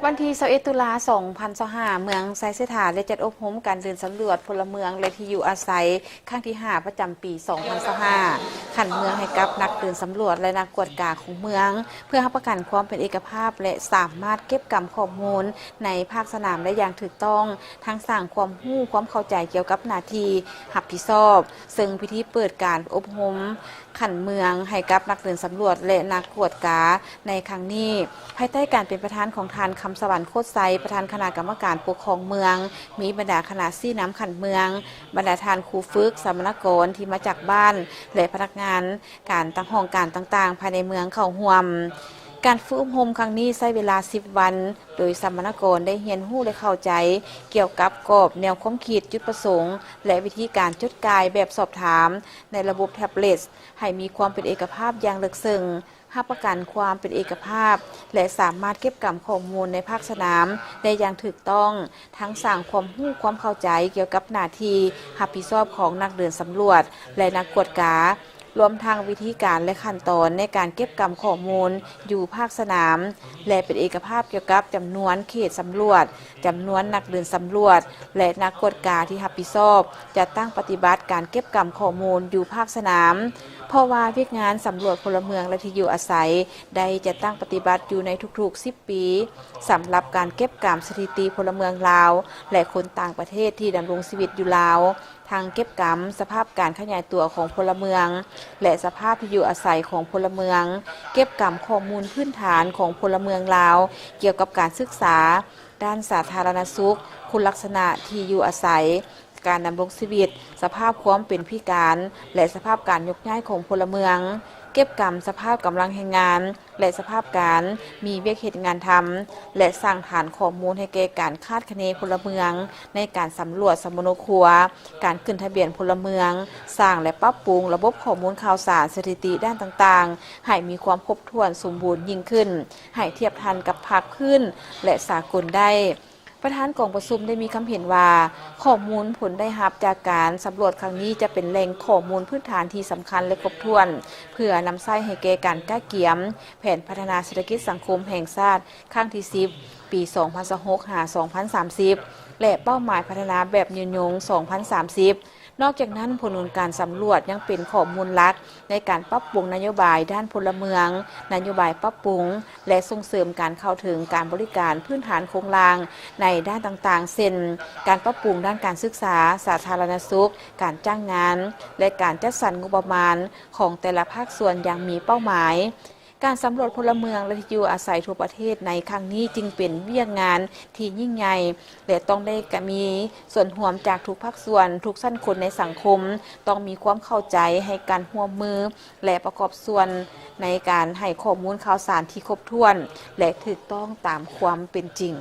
ວັນທີຊາວເອັດ ຕຸລາ ສອງພັນຊາວຫ້າ ເມືອງໄຊເສດຖາ ໄດ້ຈັດອົບຮົມການເດີນສຳຫຼວດພົນລະເມືອງ ແລະ ທີ່ຢູ່ອາໄສ ຄັ້ງທີຫ້າ ປະຈຳປີ ສອງພັນຊາວຫ້າ ຂັ້ນເມືອງໃຫ້ກັບນັກເດີນສຳຫຼວດ ແລະ ນັກກວດກາຂອງເມືອງ ເພື່ອຮັບປະກັນຄວາມເປັນເອກະພາບ ແລະ ສາມາດເກັບກຳຂໍ້ມູນໃນພາກສະໜາມໄດ້ຢ່າງຖືກຕ້ອງ, ທັງສ້າງຄວາມຮູ້ຄວາມເຂົ້າໃຈກ່ຽວກັບໜ້າທີ່ຮັບຜິດຊອບ. ເຊິ່ງພິທີເປີດການອົບຮົມ ຂັ້ນເມືອງໃຫ້ກັບນັກເດີນສຳຫຼວດ ແລະ ນັກກວດກາໃນຄັ້ງນີ້ ພາຍໃຕ້ການເປັນປະທານຂອງທ່ານ ຄຳສະຫວັນ ໂຄດໄຊ ປະທານຄະນະກຳມະການປົກຄອງເມືອງ, ມີບັນດາຄະນະຊີ້ນຳຂັ້ນເມືອງ, ບັນດາທ່ານຄູຝຶກ, ສຳມະນາກອນທີ່ມາຈາກບ້ານ ແລະ ພະນັກງານການຕາງຫ້ອງການຕ່າງໆ ພາຍໃນເມືອງເຂົ້າຮ່ວມ. ການຝຶກອົບຮົມຄັ້ງນີ້ໃຊ້ເວລາສິບວັນ, ໂດຍສຳມະນາກອນໄດ້ຮຽນຮູ້ ແລະ ເຂົ້າໃຈກ່ຽວກັບກອບແນວຄວາມຄິດ, ຈຸດປະສົງ ແລະ ວິທີການຈົດກ່າຍແບບສອບຖາມໃນລະບົບແທັບເລັດ ໃຫ້ມີຄວາມເປັນເອກະພາບຢ່າງເລິກເຊິ່ງ, ຮັບປະກັນຄວາມເປັນເອກະພາບ ແລະ ສາມາດເກັບກຳຂໍ້ມູນໃນພາກສະໜາມໄດ້ຢ່າງຖືກຕ້ອງ, ທັງສ້າງຄວາມຮູ້ຄວາມເຂົ້າໃຈກ່ຽວກັບໜ້າທີ່ຮັບຜິດຊອບຂອງນັກເດີນສຳຫຼວດ ແລະ ນັກກວດກາ, ລວມທັງວິທີການ ແລະ ຂັ້ນຕອນໃນການເກັບກຳຂໍ້ມູນຢູ່ພາກສະໜາມ ແລະ ເປັນເອກະພາບກ່ຽວກັບຈຳນວນເຂດສຳຫຼວດ, ຈຳນວນນັກເດີນສຳຫຼວດ ແລະ ນັກກວດກາທີ່ຮັບຜິດຊອບຈັດຕັ້ງປະຕິບັດການເກັບກຳຂໍ້ມູນຢູ່ພາກສະໜາມ, ເພາະວ່າວຽກງານສຳຫຼວດພົນລະເມືອງ ແລະ ທີ່ຢູ່ອາໄສ ໄດ້ຈັດຕັ້ງປະຕິບັດຢູ່ໃນທຸກໆສິບປີ ສຳລັບການເກັບກຳສະຖິຕິພົນລະເມືອງລາວ ແລະ ຄົນຕ່າງປະເທດທີ່ດຳລົງຊີວິດຢູ່ລາວ, ທັງເກັບກຳສະພາບການຂະຫຍາຍຕົວຂອງພົນລະເມືອງ ແລະ ສະພາບທີ່ຢູ່ອາໄສຂອງພົນລະເມືອງ, ເກັບກຳຂໍ້ມູນພື້ນຖານຂອງພົນລະເມືອງລາວ ກ່ຽວກັບການສຶກສາ, ດ້ານສາທາລະນະສຸກ, ຄຸນລັກສະນະທີ່ຢູ່ອາໄສ, ການດຳລົງຊີວິດ, ສະພາບຄວາມເປັນພິການ ແລະ ສະພາບການຍົກຍ້າຍຂອງພົນລະເມືອງ, ເກັບກຳສະພາບກຳລັງແຮງງານ ແລະ ສະພາບການມີວຽກເຮັດງານທຳ ແລະ ສ້າງຖານຂໍ້ມູນໃຫ້ແກ່ການຄາດຄະເນພົນລະເມືອງ ໃນການສຳຫຼວດສຳມະໂນຄົວ, ການຂຶ້ນທະບຽນພົນລະເມືອງ, ສ້າງ ແລະ ປັບປຸງລະບົບຂໍ້ມູນຂ່າວສານສະຖິຕິດ້ານຕ່າງໆ ໃຫ້ມີຄວາມຄົບຖ້ວນສົມບູນຍິ່ງຂຶ້ນ, ໃຫ້ທຽບທັນກັບພາກພື້ນ ແລະ ສາກົນໄດ້. ປະທານກອງປະຊຸມໄດ້ມີຄຳເຫັນວ່າ ຂໍ້ມູນຜົນໄດ້ຮັບຈາກການສຳຫຼວດຄັ້ງນີ້ ຈະເປັນແຫຼ່ງຂໍ້ມູນພື້ນຖານທີ່ສຳຄັນ ແລະ ຄົບຖ້ວນ ເພື່ອນຳໃຊ້ໃຫ້ແກ່ການກະກຽມແຜນພັດທະນາເສດຖະກິດສັງຄົມແຫ່ງຊາດ ຄັ້ງທີສິບ ປີສອງພັນຊາວຫົກ ຫາ ສອງພັນສາມສິບ ແລະ ເປົ້າໝາຍພັດທະນາແບບຍືນຍົງ ສອງພັນສາມສິບ. ນອກຈາກນັ້ນ, ຜົນຂອງການສຳຫຼວດຍັງເປັນຂໍ້ມູນຫຼັກໃນການປັບປຸງນະໂຍບາຍດ້ານພົນລະເມືອງ, ນະໂຍບາຍປັບປຸງ ແລະ ສົ່ງເສີມການເຂົ້າເຖິງການບໍລິການພື້ນຖານໂຄງລ່າງໃນດ້ານຕ່າງໆ ເຊັ່ນ ການປັບປຸງດ້ານການສຶກສາ, ສາທາລະນະສຸກ, ການຈ້າງງານ ແລະ ການຈັດສັນງົບປະມານຂອງແຕ່ລະພາກສ່ວນຢ່າງມີເປົ້າໝາຍ. ການສຳຫຼວດພົນລະເມືອງ ແລະ ທີ່ຢູ່ອາໄສທົ່ວປະເທດໃນຄັ້ງນີ້ ຈຶ່ງເປັນວຽກງານທີ່ຍິ່ງໃຫຍ່ ແລະ ຕ້ອງໄດ້ກະມີສ່ວນຮ່ວມຈາກທຸກພາກສ່ວນ, ທຸກຊັ້ນຄົນໃນສັງຄົມ ຕ້ອງມີຄວາມເຂົ້າໃຈ, ໃຫ້ການຮ່ວມມື ແລະ ປະກອບສ່ວນໃນການໃຫ້ຂໍ້ມູນຂ່າວສານທີ່ຄົບຖ້ວນ ແລະ ຖືກຕ້ອງຕາມຄວາມເປັນຈິງ.